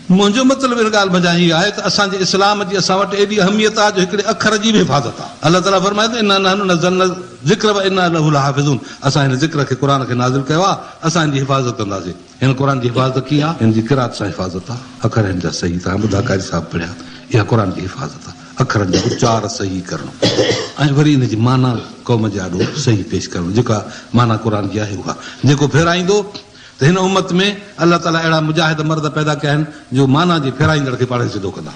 منهنجو مطلب ان ڳالهه منجهان هي آهي ته اسان جي اسلام جي اسان وٽ ايڏي اهميت آهي جو هڪڙي اکر جي به حفاظت آهي. الله تعاليٰ فرمائي ٿو، انا نحن نزلنا الذڪر وانا له لحافظون اسان هن ذڪر کي، قرآن کي، نازل ڪيو آهي، اسان ان جي حفاظت ڪنداسين. هن قرآن جي حفاظت ڪيئن آهي؟ هن جي قرات سان حفاظت آهي. اکر هن جا صحيح توهان ٻڌا قاري صاحب پڙهيا، اها قرآن جي حفاظت آهي. اکرن جا اچار صحيح ڪرڻ ۽ وري ان جي معنيٰ قوم جي آڏو صحيح پيش ڪرڻ جيڪا معنيٰ قرآن جي آهي اها جيڪو ڦيرائيندو ته هن امت ۾ الله تعاليٰ اهڙا مجاهد مرد پيدا ڪيا آهن جو معنيٰ جي ڦيرائيندڙ کي پاڻهي سڌو ڪندا.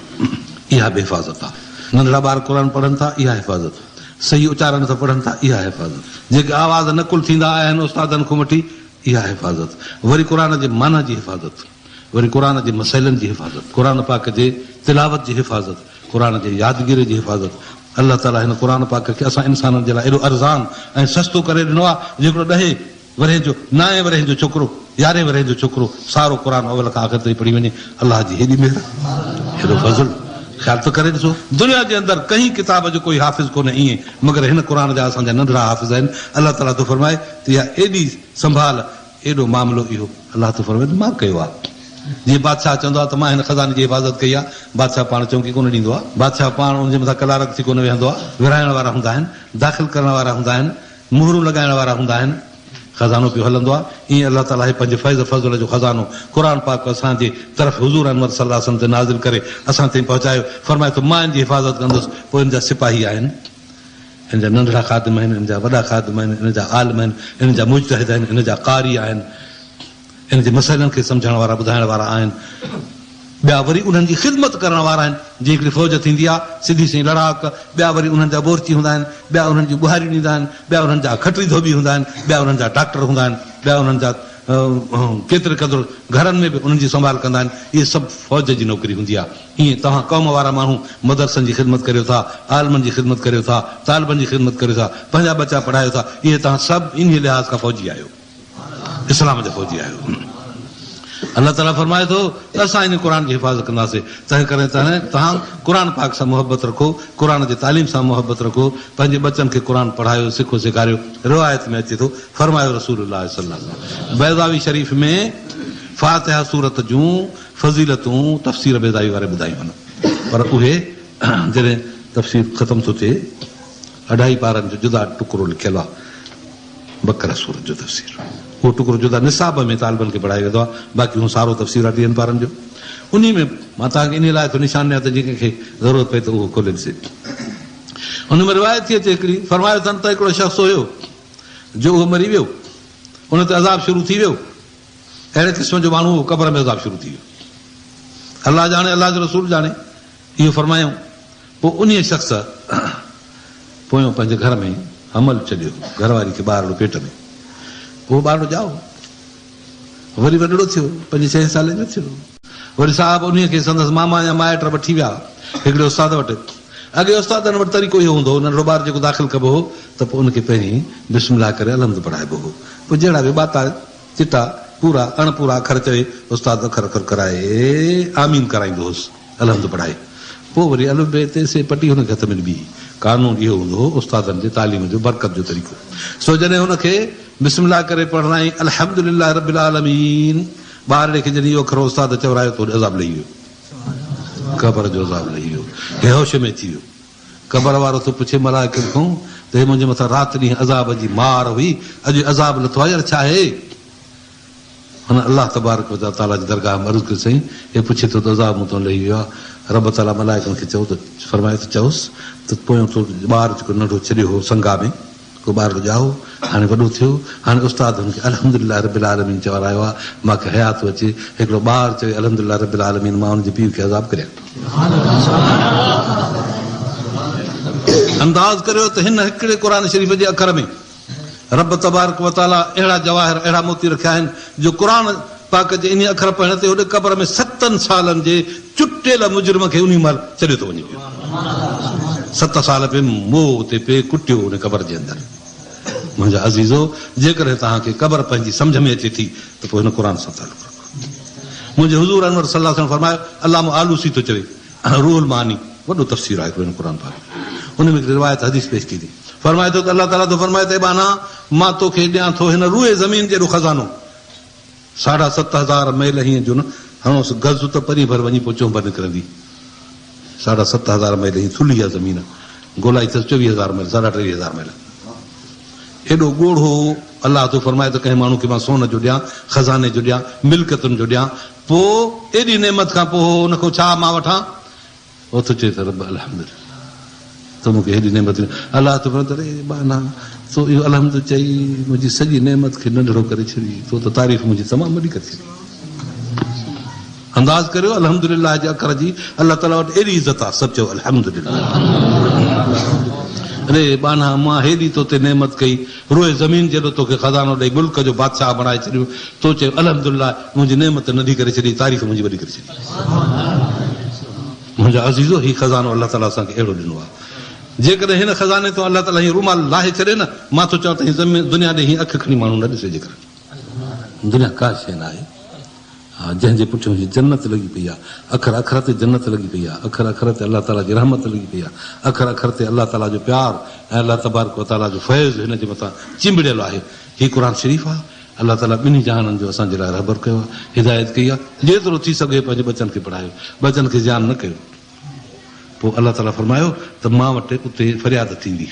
اها به حفاظت آهي. ننڍڙا ٻار قرآن پڙهن ٿا اها حفاظت. صحيح اچارن سان پڙهن ٿا اها حفاظت. جيڪي آواز نقل ٿيندا آيا آهن استادن کان وٺي اها حفاظت. وري قرآن جي معنيٰ جي حفاظت. وري قرآن جي مسئلن جي حفاظت. قرآن پاڪ جي تلاوت جي حفاظت. قرآن جي يادگيري جي حفاظت. الله تعاليٰ هن قرآن پاڪ کي اسان انسانن جي لاء ايڏو ارزان ۽ سستو ڪري ڏنو آهي جو هڪڙو ڏهين ورهين جو، نائين ورهين جو ڇوڪرو، يارهين ورهين جو ڇوڪرو سارو قرآن اول کان آخر تائين پڙهي وڃي، الله جي هيڏي مهر، هيڏو فضل، خيال ته ڪري ڏسو، دنيا جي اندر ڪنهين ڪتاب جو ڪوئي حافظ ڪونهي ائين، مگر هن قرآن جا اسان جا ننڍڙا حافظ آهن، الله تعاليٰ ٿو فرمائي ته اها ايڏي سنڀال، ايڏو معاملو اهو الله ٿو فرمائي ته مان ڪيو آهي. جيئن بادشاهه چوندو آهي ته مان هن خزاني جي حفاظت ڪئي آهي، بادشاهه پاڻ چونڪي ڪونه ڏيندو آهي، بادشاهه پاڻ ان جي مٿان ڪلارڪ ٿي ڪونه ويهندو آهي، ورهائڻ وارا هوندا آهن، داخل ڪرڻ وارا هوندا آهن، مهرون لڳائڻ وارا هوندا آهن، خزانو پيو هلندو آهي، ائين الله تعاليٰ هي پنهنجي فيض فضل جو خزانو قرآن پاڪ اسان جي طرف حضور انور صلي الله عليه وسلم تي نازل ڪري اسان تائين پهچايو، فرمائي ٿو مان ان جي حفاظت ڪندس، پوء ان جا سپاهي آهن، ان جا ننڍڙا خادم آهن، ان جا وڏا خادم آهن، ان جا عالم آهن، ان جا مجتهد آهن، ان جا قاري آهن. ان جي مسئلن کي سمجهڻ وارا ٻڌائڻ وارا آهن، ٻيا وري انهن جي خدمت ڪرڻ وارا آهن، جيئن هڪڙي فوج ٿيندي آهي، سڌي سئين لڙاڪ، ٻيا وري انهن جا بورچي هوندا آهن، ٻيا انهن جون ٻهاريون ڏيندا آهن، ٻيا انهن جا کٽري ڌوٻي هوندا آهن، ٻيا انهن جا ڊاڪٽر هوندا آهن، ٻيا انهن جا ڪيتري قدر گهرن ۾ به انهن جي سنڀال ڪندا آهن، اهي سڀ فوج جي نوڪري هوندي آهي. ائين توهان قوم وارا ماڻهو مدرسن جي خدمت ڪريو ٿا، عالمن جي خدمت ڪريو ٿا، طالبن جي خدمت ڪريو ٿا، پنهنجا ٻچا پڙهايو ٿا، اهي توهان سڀ انهيء لحاظ کان فوجي آهيو. اسلام جا فوجي آهيو. الله تعاليٰ فرمائي ٿو ته اسان ان قرآن جي حفاظت ڪنداسين، تنهن ڪري توهان قرآن پاڪ سان محبت رکو، قرآن جي تعليم سان محبت رکو، پنهنجي ٻچن کي قرآن پڙهايو، سکو سيکاريو. روايت ۾ اچي ٿو، فرمايو رسول الله صلي الله عليه وسلم بيضاوي شريف ۾ فاتحه سورت جون فضيلتون تفسير بيضاوي واري ٻڌايون آهن، پر اهي جڏهن تفسير ختم ٿو ٿئي اڍائي پارن جو جدا ٽڪرو لکيل آهي. بقره سورت جو تفسير اهو ٽڪرو جدا نصاب ۾ طالبن کي پڙهايو ويندو آهي، باقي هو سارو تفسير آهي ٽيهن پارن جو. انهي ۾ مان توهان کي انهي لاء ٿو نشان ڏيان ته جي ڪنهن کي ضرورت پئي ته اهو کولي ڏسي. ان ۾ روايت ٿي اچي هڪڙي، فرمايو اٿن ته هڪڙو شخص هيو جو اهو مري ويو، ان تي عذاب شروع ٿي ويو، اهڙي قسم جو ماڻهو هو، قبر ۾ عذاب شروع ٿي ويو. الله ڄاڻي، الله جو رسول ڄاڻي. اهو فرمايائون، پوء انهيء شخص پويون پنهنجي گهر ۾ حمل ڇڏيو، گهر واري کي ٻارڙو پيٽ ۾، اهو ٻارڙو ڄائو، وري وڏڙو ٿيو، پنجين ڇهين سالين جو ٿيو، وري صاحب انهيء کي سندس ماما يا مائٽ وٺي ويا هڪڙي استاد وٽ. اڳي استادن وٽ طريقو اهو هوندو هو، ننڍڙو ٻار جيڪو داخل ڪبو هو ته پوء ان کي پهرين بسم الله ڪري الحمد پڙهائبو هو، پوء جهڙا به ٻاتا چٽا، پورا، اڻ پورا اکر چوي، استاد اکر اکر ڪرائي آمين ڪرائيندو هوس. الحمد پڙهائي، پوء وري الف بي تي سي پٽي هن کي هٿ ۾ ڏبي هئي. قانون اهو هوندو هو استادن جي تعليم جو برڪت جو طريقو. سو جڏهن هن کي بسم الله ڪري پڙهرائين الحمد لله رب العالمين ٻارڙي کي جڏهن اهو اکر استاد چورايو ته هوڏي عذاب لهي ويو. قبر جو عذاب لهي ويو. هي هوش ۾ اچي ويو. قبر وارو ٿو پڇي ملائڪن کان ته هي منهنجي مٿان رات ڏينهن عذاب جي مار هئي اڄ عذاب لٿو آهي يار ڇا آهي؟ هن الله تبارڪ و تعاليٰ جي درگاهه ۾ عرض ڪيو، سائين! هي پڇي ٿو ته عذاب مون تان لهي ويو آهي. رب تعاليٰ ملائڪن کي چيو ته فرمايو ته چئوس ته پويون تو ٻار جيڪو ننڍو ڇڏيو هو سنگا ۾ ڪو ٻارڙو ڄائو، هاڻي وڏو ٿيو، هاڻي استاد هن کي الحمدلله رب العالمين چورايو آهي، مان کي حياء ٿو اچي، هڪڙو ٻار چوي الحمدلله رب العالمين مان ان جي پيء کي عذاب ڪريان. انداز ڪريو ته هن هڪڙي قرآن شريف جي اکر ۾. رب تبارڪ و تعاليٰ اهڙا جواهر اهڙا موتي رکيا آهن جو قرآن پاڪ جي انهي اکر پڙهڻ تي هوڏي قبر ۾ ستن سالن جي چٽيل مجرم کي انهي مهل ڇڏيو ٿو وڃي پيو. ست سال پي موهه اتي پي ڪٽيو انهي قبر جي اندر. منهنجا عزيزو! جيڪڏهن توهان کي قبر پنهنجي سمجهه ۾ اچي ٿي ته پوء هن قرآن سان تعلق رکو. منهنجي حضور انور صلي الله عليه وسلم فرمايو، علامه آلوسي ٿو چوي، روح المعاني وڏو تفسير آهي هڪڙو هن قرآن پاڪ جو ان ۾ هڪڙي روايت حديث پيش ڪئي اٿئي فرمائي ٿو ته الله تعاليٰ ٿو فرمائي ته اي ٻانها مان توکي ڏيان ٿو هن روء زمين جيڏو خزانو ساڍا 7000 ميل هيئن جو نه هڻوس گز ته پرينء ڀر وڃي پوء چونڀر نڪرندي. ساڍا 7000 ميل هي ٿلهي آ زمين، گولائي اٿس 24,000 ميل، ساڍا 23,000 ميل. ايڏو ڳوڙهو الله ٿو فرمائي ته ڪنهن ماڻهو کي مان سون جو ڏيان، خزاني جو ڏيان، ملڪيتن جو ڏيان، پوء ايڏي نعمت کان پوء ان کان ڇا مان وٺان؟ هو ٿو چئي ته رب الحمدلله تو مون کي هيڏي نعمت ڏني. الله ٿو فرمائي ته اڙي ٻانها تو اهو الحمد چئي منهنجي سڄي نعمت کي ننڍڙو ڪري ڇڏي، تو ته تعريف منهنجي تمام وڏي ڪري ڇڏي. انداز ڪريو الحمدلله جي اکر جي الله تعالي وٽ ايڏي عزت آ، سڀ چئو الحمدلله. اڙي ٻانها مان هيڏي تو تي نعمت ڪئي، روئي زمين جيڏو توکي خزانو ڏئي ملڪ جو بادشاهه بڻائي ڇڏيو، تو چيو الحمدلله منهنجي نعمت ننڍي ڪري ڇڏي، تعريف منهنجي وڏي ڪري ڇڏي. منهنجا عزيزو! هي خزانو الله تعاليٰ اسان کي اهڙو ڏنو آهي، جيڪڏهن هن خزاني تان الله تعاليٰ هي رومال لاهي ڇڏي نه، مان ٿو چوان ته هي دنيا ڏي هيئن اک کڻي ماڻهو نه ڏسي جيڪر دنيا ڪا شيء نه آهي، ها جنهن جي پٺيون هي جنت لڳي پئي آهي، اکر اکر تي جنت لڳي پئي آهي، اکر اکر تي الله تعاليٰ جي رحمت لڳي پئي آهي، اکر اکر تي الله تعاليٰ جو پيار ۽ الله تبارڪ وتعاليٰ جو فيض هن جي مٿان چنبڙيل آهي. هي قرآن شريف آهي. الله تعاليٰ ٻنهي جهانن جو اسان جي لاء رهبر ڪيو آهي، هدايت ڪئي آهي، جيترو ٿي سگهي پنهنجي ٻچن کي پڙهايو، ٻچن کي زيان نه ڪيو. پوء الله تعاليٰ فرمايو ته مان وٽ اتي فرياد ٿيندي.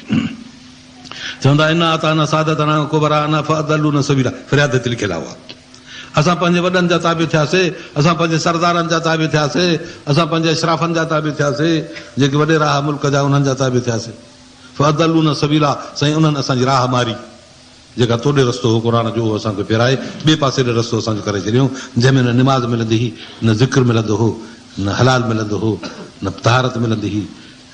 چوندا انا اطعنا سادتنا وڪبراءنا فاضلونا السبيلا فرياد هتي لکيل آهي اها. اسان پنهنجي وڏن جا تابع ٿياسي، اسان پنهنجي سردارن جا تابع ٿياسي، اسان پنهنجي اشرافن جا تابع ٿياسي، جيڪي وڏيرا ها ملڪ جا انهن جا تابع ٿياسي. فاضلونا السبيلا سائين انهن اسان جي راهه ماري. جيڪا توڏي رستو هو قرآن جو اهو اسان کي ڦيرائي ٻئي پاسي ڏي رستو اسان جو ڪري ڇڏيائون جنهن ۾ نه نماز ملندي هئي نه ذڪر ملندو هو نه حلال ملندو هو نه طهارت ملندي هئي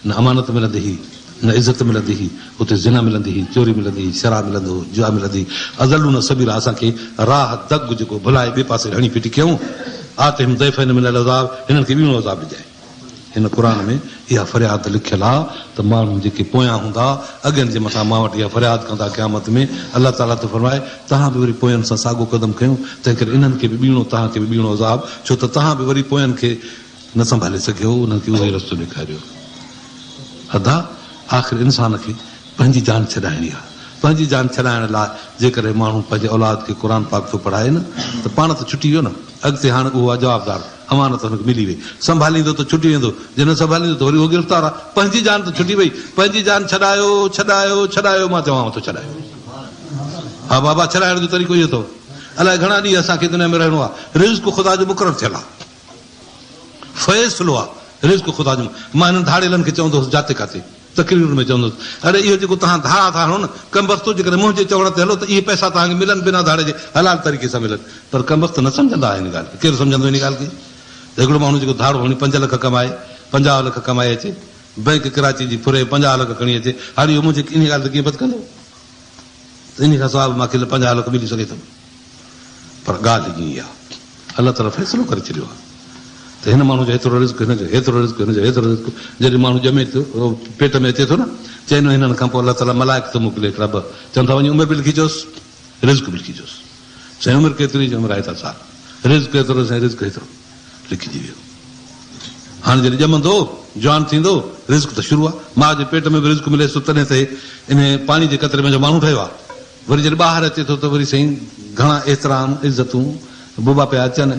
نه امانت ملندي هئي نه عزت ملندي هئي اتي زنا ملندي هئي چوري ملندي هئي شراب ملندو هو جوا ملندي هئي اضلونا سبيلا اسان کي راهه دڳ جيڪو ڀلائي ٻئي پاسي هڻي ڦٽي ڪيائون آتهم ضعفين من العذاب هنن کي ٻيڻو عذاب ڏجانء. هن قرآن ۾ اها فرياد لکيل آ ته ماڻهو جيڪي پويان هوندا اڳين جي مٿان مان وٽ اها فرياد ڪندا قيامت ۾ الله تعاليٰ ٿو فرمائي توهان به وري پوين سان ساڳو قدم کنيو تنهنڪري انهن کي به ٻيڻو توهان کي به ٻيڻو عذاب ڇو ته توهان به وري پوين کي نه سنڀالي سگهيو انهن کي اهو ئي رستو ڏيکاريو ادا آخر انسان کي پنهنجي جان ڇڏائڻي آ پنهنجي جان ڇڏائڻ لاء جيڪڏهن ماڻهو پنهنجي اولاد کي قرآن پاڪ ٿو پڙهائي نه ته پاڻ ته ڇٽي ويو نه اڳتي هاڻ اهو آ جوابدار امانت هن کي ملي وئي. سنڀاليندو ته ڇٽي ويندو، جي نه سنڀاليندو ته وري اهو گرفتار آ. پنهنجي جان ته ڇٽي وئي. پنهنجي جان ڇڏايو، ڇڏايو، ڇڏايو، مان چوانو ٿو ڇڏايو. ها بابا ڇڏائڻ جو طريقو اهو اٿو. الائي گهڻا ڏينهن اسان کي دنيا ۾ رهڻو آ. رزق خدا جو مقرر ٿيل آ. فيصلو آ رزق خدا جو. مان هنن ڌاڙيلن کي چوندو هوس جاتي ڪاتي. تقريرن ۾ چوندس، اڙي اهو جيڪو توهان ڌاڙا ٿا هڻو نه، ڪمبختو جيڪڏهن منهنجي چوڻ تي هلو ته اهي پئسا توهان کي ملن بنا ڌاڙي جي حلال طريقي سان ملن. پر ڪمبخت نه سمجهندا آهن ان ڳالهه کي. ڪير سمجهندو ان ڳالهه کي ته هڪڙو ماڻهو جيڪو ڌاڙو هڻي پنج لک ڪمائي، 50 لک ڪمائي اچي، بئنڪ ڪراچي جي ڦري 50 لک کڻي اچي، هاڻي اهو منهنجي انهيء ڳالهه تي ڪيئن بد ڪندو ته انهيء کان سواء به مان کي 50 لک ملي سگهي ٿو. پر ڳالهه ائين ئي آهي. الله تعاليٰ فيصلو ڪري ڇڏيو آهي ته هن ماڻهو جو هيترو رزق، هن جو هيترو رزق، هن جو هيترو رزق. جڏهن ماڻهو ڄمي ٿو، پيٽ ۾ اچي ٿو نه، چئن مهينن کان پوء الله تعاليٰ ملائڪ ٿو موڪلي هڪڙا ٻه، چون ٿا وڃي عمر به لکي چئوس، رزق به لکي چئوس. سائين عمر ڪيتري؟ چي عمر آهي هيترا سال. رزق ڪيترو؟ سائين رزق هيترو لکجي ويو. هاڻي جڏهن ڄمندو، جوان ٿيندو، رزق ته شروع آهي. ماء جي پيٽ ۾ به رزق مليس ٿو تڏهن ته هي انهيء پاڻي جي قطري منجهه ماڻهو ٺهيو آهي. وري جڏهن ٻاهر اچي ٿو ته وري سائين گهڻا احترام، عزتون، بوبا پيا اچن،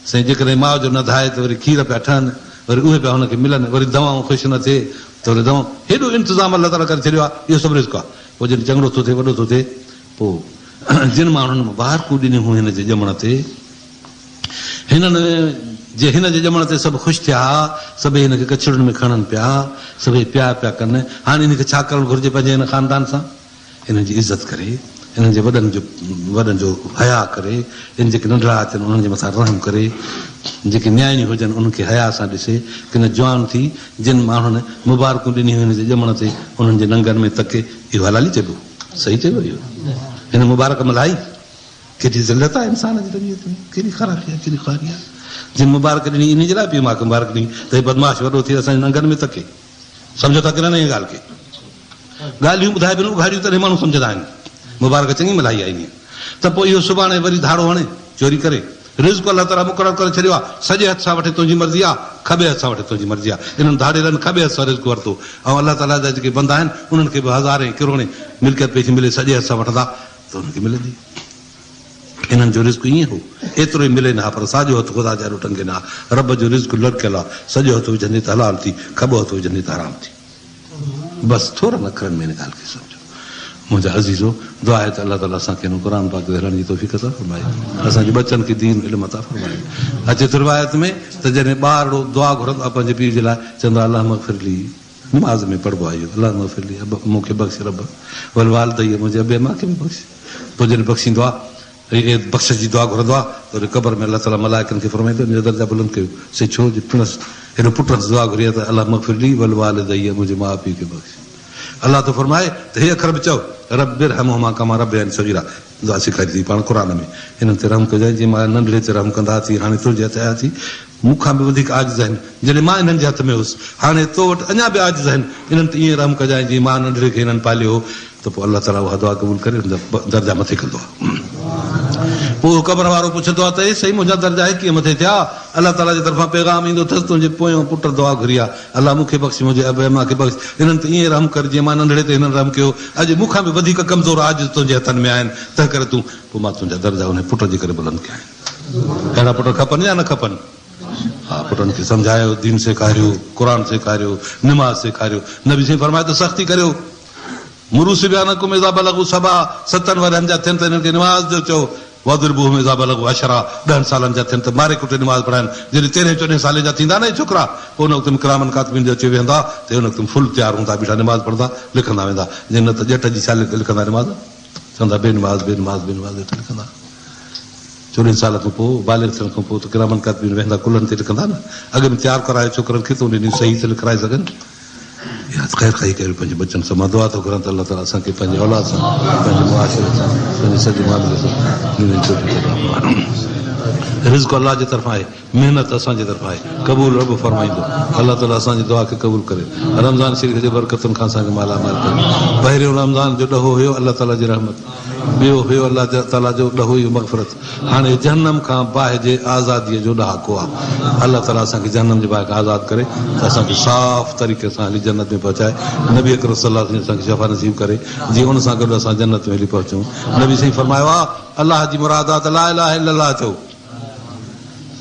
سائين جيڪڏهن ماء جو نه ڌائي ته وري کير پيا ٺهن، وري اهي پيا هن کي ملن، وري دوائون خوش نه ٿئي ته وري دوائون، هيڏو انتظام الله تعاليٰ ڪري ڇڏيو آهي، اهو سڀ رزق آهي. پوء جڏهن چڱڙو ٿو ٿئي، وڏو ٿو ٿئي، پوء جن ماڻهن مبارڪون ڏنيون هيون هن جي ڄمڻ تي، هنن جي هن جي ڄمڻ تي سڀ خوش ٿيا ها، سڀئي هن کي ڪڇڙين ۾ کڻن پيا، سڀئي پيار پيا ڪن، هاڻي هن کي ڇا ڪرڻ گهرجي پنهنجي هن خاندان سان؟ انهن جي عزت ڪري، انهن جي وڏن جو وڏن جو حياء ڪري، ان جيڪي ننڍڙا اچن انهن جي مٿان رحم ڪري، جيڪي نياڻيون هجن انهن کي حياء سان ڏسي، ڪن جوان ٿي جن ماڻهن مبارڪون ڏنيون هن جي ڄمڻ تي انهن جي ننگن ۾ تڪي، اهو حلالي چئبو؟ صحيح چئبو اهو؟ هن مبارڪ ملهائي؟ ڪيڏي ذلت آهي انسان جي طبيعت ۾، ڪيڏي خرابي آهي، ڪيڏي خواري آهي. جن مبارڪ ڏني انهي جي لاء پيء ماء کي مبارڪ ڏني ته هي بدمعاش وڏو ٿي اسان جي ننگن ۾ تڪي. سمجهو ٿا ڪي نه انهيء ڳالهه کي؟ ڳالهيون ٻڌائبيون آهن اگهاڙيون تڏهن ماڻهو سمجهندا آهن. مبارڪ چڱي ملهائي آهي انهيء ته پوء اهو سڀاڻي وري ڌاڙو هڻي، چوري ڪري. رزق الله تعاليٰ مقرر ڪري ڇڏيو آهي. سڄي هٿ سان وٺي تنهنجي مرضي آهي، کٻي هٿ سان وٺي تنهنجي مرضي آهي. انهن ڌاڙيلن کٻي هٿ سان رزق ورتو ۽ الله تعاليٰ جا جيڪي بندا آهن انهن کي به هزارين ڪروڙين ملڪيت پئي ٿي ملي سڄي هٿ سان وٺندا ته انهن کي ملندي. انهن جو رزق ائين هو، ايترو ئي ملين ها پر ساڄو هٿ خدا جي آڏو ٽنگين ها. رب جو رزق لڙڪيل آ، سڄو هٿ وجهندين ته حلال ٿي، کٻو هٿ وجهندين ته حرام ٿي. بس ٿورن اکرن ۾ ان ڳالهه کي سمجهو. منهنجا عزيزو! دعا آهي ته الله تعاليٰ اسان کي هن قرآن پاڪ تي هلڻ جي توفيق عطا فرمائي. اسان جي ٻچن کي دين علم عطا فرمائي. اچي ٿو روايت ۾ ته جڏهن ٻارڙو دعا گهرندو آهي پنهنجي پيء جي لاء چوندو آهي اللهم اغفر لي نماز ۾ پڙهبو آهي اهو اللهم اغفر لي اب مون کي بخش رب ولوالدي منهنجي ابي امان کي به بخش پوء جڏهن بخشيندو آهي ۽ بخشش جي دعا گهرندو آهي ته ان قبر ۾ الله تعاليٰ ملائڪن کي فرمائيندو ان جا درجا بلند ڪيو سي ڇو جو پڻس هيڏو پٽهنس دعا گهري آهي ته اللهم اغفر لي ولوالدي منهنجي ماء پيء کي بخش الله ٿو فرمائي ته هي اکر به چئو رب ارحمهما ڪما ربياني صغيرا دعا سيکاري اٿئي پاڻ قرآن ۾ انهن تي رحم ڪجانء جيئن مان ننڍڙي تي رحم ڪندا هئا تيئن هاڻي تنهنجي هٿ آيا ٿي مون کان به وڌيڪ عاجز آهن جڏهن مان انهن جي هٿ ۾ هيس هاڻي تو وٽ اڃا به عاجز آهن انهن تي ائين رحم ڪجانء جيئن مان ننڍڙي کي انهن پاليو هو ته پوء الله تعاليٰ اها دعا قبول ڪري ان جا درجا مٿي ڪندو آهي. پوء اهو قبر وارو پڇندو آهي ته اي سائين منهنجا درجا هي ڪيئن مٿي ٿيا؟ الله تعاليٰ جي طرفان پيغام ايندو اٿس تنهنجي پويون پٽ دعا گهري آهي الله مون کي بخش منهنجي ابي امان کي بخش انهن تي ائين رحم ڪر جيئن مان ننڍڙي تي هنن رحم ڪيو اڄ مون کان به وڌيڪ ڪمزور عاجز تنهنجي هٿن ۾ آهن تنهنڪري تون پوء مان تنهنجا درجا انهي پٽ جي ڪري بلند ڪيا آهن. اهڙا پٽ کپن يا نه کپن؟ ها پٽن کي سمجهايو، دين سيکاريو، قرآن سيکاريو، نماز سيکاريو. نبي سائين فرمايو ته سختي ڪريو. مروا صبيانڪم اذا بلغوا سبعا، ستن ورهين جا ٿين ته انهن کي نماز جو چئو، واضربوهم اذا بلغوا عشرا، ڏهن سالن جا ٿين ته ماري ڪٽي نماز پڙهائين، جڏهن تيرهين چوڏهين سالين جا ٿيندا نه اهي ڇوڪرا، پوء ان وقت ۾ ڪرامن ڪاتبين جو اچي ويهندا ته ان وقت ۾ فل تيار هوندا بيٺا نماز پڙهندا لکندا ويندا، جي نه ته ڄٽ جي ڇا لکندا نماز، چوندا بي نماز بي نماز بي نماز ويٺا لکندا. چوڏهين سال کان پوء بالغ ٿيڻ کان پوء ته ڪرامن ڪاتبين ويهندا ڪلهن تي لکندا نه، اڳ ۾ تيار ڪرايو ڇوڪرن کي ته ان ڏينهن صحيح ته لکرائي سگهن. اها خير خواهي ڪريو پنهنجي ٻچن سان. مان دعا ٿو گهران ته الله تعالي اسان کي پنهنجي اولاد سان، پنهنجي معاشري سان، پنهنجي سڄي معاملي سان دين جي توفيق عطا فرمائي. رزق الله جي طرفان آهي، محنت اسان جي طرفان آهي، قبول رب فرمائيندو. الله تعالي اسان جي دعا کي قبول ڪري. رمضان شريف جي برڪتن کان اسان کي مالا مال ڪري. پهريون رمضان جو ڏهو هيو الله تعالي جي رحمت. ٻيو هيو الله تعاليٰ جو ڏهو اهو مغفرت. هاڻي جهنم کان باهه جي آزاديء جو ڏهاڪو آهي. الله تعاليٰ اسان کي جهنم جي باهه کان آزاد ڪري ته اسان کي صاف طريقي سان هلي جنت ۾ پهچائي. نبي اڪرم صلي الله عليه وسلم اسان کي شفا نصيب ڪري جيئن ان سان گڏ اسان جنت ۾ هلي پهچون. نبي سائين فرمايو آهي، الله جي مراد آهي ته لا اله الا الله چئو.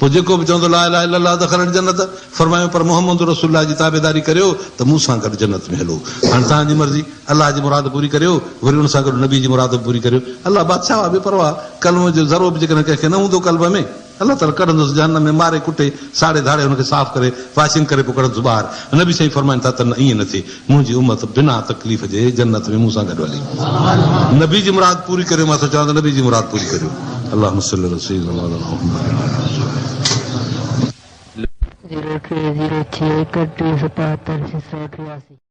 پوء جيڪو به چوندو لا اله الا الله دخل الجنت فرمايو پر محمد رسول الله جي تابعداري ڪريو ته مون سان گڏ جنت ۾ هلو. هاڻي توهان جي مرضي الله جي مراد پوري ڪريو وري ان سان گڏ نبي جي مراد به پوري ڪريو. الله بادشاهه آهي بي پرواهه ڪلمو جو ذرو به جيڪڏهن ڪنهن کي نه هوندو قلب ۾ الله تعالي ڪڍندس جهنم ۾ ماري ڪٽي ساڙي ڌاڙي ان کي صاف ڪري واشنگ ڪري پوء ڪڍندس ٻاهر. نبي سائين فرمائن ٿا ته نه ائين نه ٿئي منهنجي امت بنا تڪليف جي جنت ۾ مون سان گڏ هلي. نبي جي مراد پوري ڪريو مان ٿو چوان ته نبي جي مراد پوري ڪريو. اللهم صل علي سيدنا مولانا محمد وعلي آله وصحبه. زيرو ٽي زيرو ڇهه ايڪٽيهه ستاهتر ڇهه سؤ ٽياسي.